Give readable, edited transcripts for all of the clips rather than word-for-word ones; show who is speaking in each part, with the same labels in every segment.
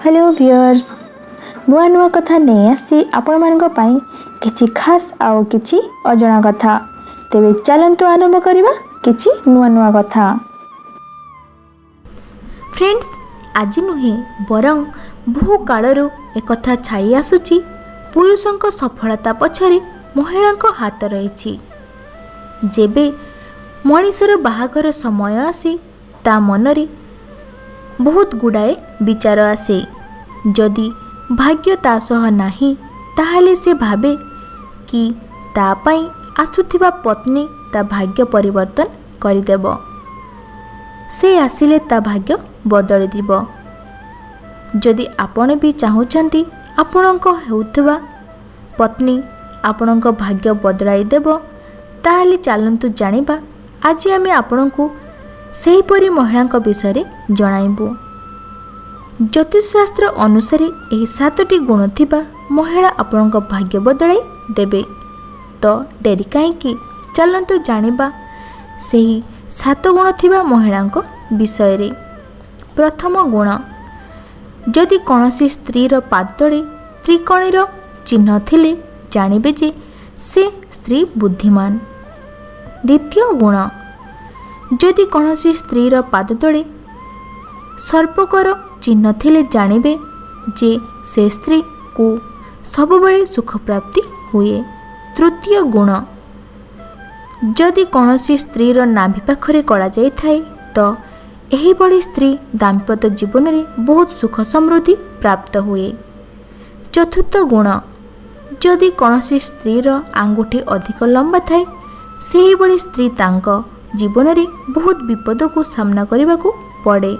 Speaker 1: Hello viewers, ନୂଆ ନୂଆ କଥା ନେଇ ଆସିଛି ଆପଣମାନଙ୍କ ପାଇଁ, କିଛି ଖାସ୍ ଆଉ କିଛି ଅଜଣା କଥା। ତେବେ ଚାଲନ୍ତୁ ଆରମ୍ଭ କରିବା କିଛି ନୂଆ ନୂଆ କଥା। ଫ୍ରେଣ୍ଡସ୍, ଆଜି ନୁହେଁ ବରଂ ବହୁ କାଳରୁ ଏକଥା ଛାଇ ଆସୁଛି, ପୁରୁଷଙ୍କ ସଫଳତା ପଛରେ ମହିଳାଙ୍କ ହାତ ରହିଛି। ଯେବେ ମଣିଷର ବାହାଘର ସମୟ ଆସେ, ତା ମନରେ ବହୁତ ଗୁଡ଼ାଏ ବିଚାର ଆସେ। ଯଦି ଭାଗ୍ୟ ତା ସହ ନାହିଁ, ତାହେଲେ ସେ ଭାବେ କି ତା ପାଇଁ ଆସୁଥିବା ପତ୍ନୀ ତା ଭାଗ୍ୟ ପରିବର୍ତ୍ତନ କରିଦେବ, ସେ ଆସିଲେ ତା ଭାଗ୍ୟ ବଦଳିଯିବ। ଯଦି ଆପଣ ବି ଚାହୁଁଛନ୍ତି ଆପଣଙ୍କ ହେଉଥିବା ପତ୍ନୀ ଆପଣଙ୍କ ଭାଗ୍ୟ ବଦଳାଇ ଦେବ, ତାହେଲେ ଚାଲନ୍ତୁ ଜାଣିବା। ଆଜି ଆମେ ଆପଣଙ୍କୁ ସେହିପରି ମହିଳାଙ୍କ ବିଷୟରେ ଜଣାଇବୁ। ଜ୍ୟୋତିଷଶାସ୍ତ୍ର ଅନୁସାରେ ଏହି ସାତଟି ଗୁଣ ଥିବା ମହିଳା ଆପଣଙ୍କ ଭାଗ୍ୟ ବଦଳାଇ ଦେବେ। ତ ଡେରି କାହିଁକି, ଚାଲନ୍ତୁ ଜାଣିବା ସେହି ସାତ ଗୁଣ ଥିବା ମହିଳାଙ୍କ ବିଷୟରେ। ପ୍ରଥମ ଗୁଣ, ଯଦି କୌଣସି ସ୍ତ୍ରୀର ପାଦତଳେ ତ୍ରିକୋଣୀର ଚିହ୍ନ ଥିଲେ, ଜାଣିବେ ଯେ ସେ ସ୍ତ୍ରୀ ବୁଦ୍ଧିମାନ। ଦ୍ୱିତୀୟ ଗୁଣ, ଯଦି କୌଣସି ସ୍ତ୍ରୀର ପାଦ ତଳେ ସର୍ପକର ଚିହ୍ନ ଥିଲେ, ଜାଣିବେ ଯେ ସେ ସ୍ତ୍ରୀକୁ ସବୁବେଳେ ସୁଖପ୍ରାପ୍ତି ହୁଏ। ତୃତୀୟ ଗୁଣ, ଯଦି କୌଣସି ସ୍ତ୍ରୀର ନାଭି ପାଖରେ କଳାଯାଇଥାଏ, ତ ଏହିଭଳି ସ୍ତ୍ରୀ ଦାମ୍ପତ୍ୟ ଜୀବନରେ ବହୁତ ସୁଖ ସମୃଦ୍ଧି ପ୍ରାପ୍ତ ହୁଏ। ଚତୁର୍ଥ ଗୁଣ, ଯଦି କୌଣସି ସ୍ତ୍ରୀର ଆଙ୍ଗୁଠି ଅଧିକ ଲମ୍ବା ଥାଏ, ସେହିଭଳି ସ୍ତ୍ରୀ ତାଙ୍କ ଜୀବନରେ ବହୁତ ବିପଦକୁ ସାମ୍ନା କରିବାକୁ ପଡ଼େ।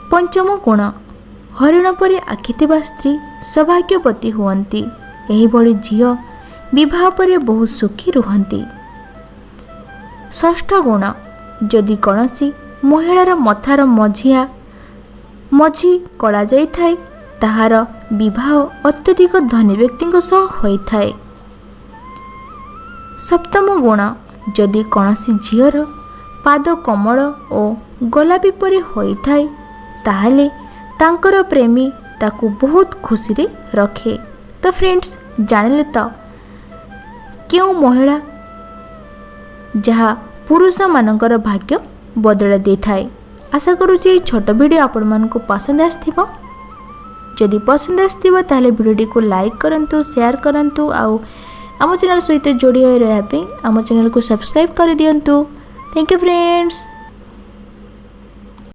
Speaker 1: ପଞ୍ଚମ ଗୁଣ, ହରିଣ ପରି ଆଖି ଥିବା ସ୍ତ୍ରୀ ସୌଭାଗ୍ୟବତୀ ହୁଅନ୍ତି। ଏହିଭଳି ଝିଅ ବିବାହ ପରେ ବହୁତ ସୁଖୀ ରୁହନ୍ତି। ଷଷ୍ଠ ଗୁଣ, ଯଦି କୌଣସି ମହିଳାର ମଥାର ମଝି କଳା ଯାଇଥାଏ, ତାହାର ବିବାହ ଅତ୍ୟଧିକ ଧନୀ ବ୍ୟକ୍ତିଙ୍କ ସହ ହୋଇଥାଏ। ସପ୍ତମ ଗୁଣ, ଯଦି କୌଣସି ଝିଅର ପାଦ କମଳ ଓ ଗୋଲାପୀ ପରି ହୋଇଥାଏ, ତାହେଲେ ତାଙ୍କର ପ୍ରେମୀ ତାକୁ ବହୁତ ଖୁସିରେ ରଖେ। ତ ଫ୍ରେଣ୍ଡସ୍, ଜାଣିଲେ ତ କେଉଁ ମହିଳା ଯାହା ପୁରୁଷମାନଙ୍କର ଭାଗ୍ୟ ବଦଳାଇ ଦେଇଥାଏ? ଆଶା କରୁଛି ଏହି ଛୋଟ ଭିଡ଼ିଓ ଆପଣମାନଙ୍କୁ ପସନ୍ଦ ଆସିଥିବ। ଯଦି ପସନ୍ଦ ଆସିଥିବ, ତାହେଲେ ଭିଡ଼ିଓଟିକୁ ଲାଇକ୍ କରନ୍ତୁ, ସେୟାର କରନ୍ତୁ ଆଉ ଆମ ଚ୍ୟାନେଲ୍ ସହିତ ଯୋଡ଼ି ହୋଇ ରହିବା ପାଇଁ ଆମ ଚ୍ୟାନେଲକୁ ସବସ୍କ୍ରାଇବ୍ କରିଦିଅନ୍ତୁ। Thank you friends.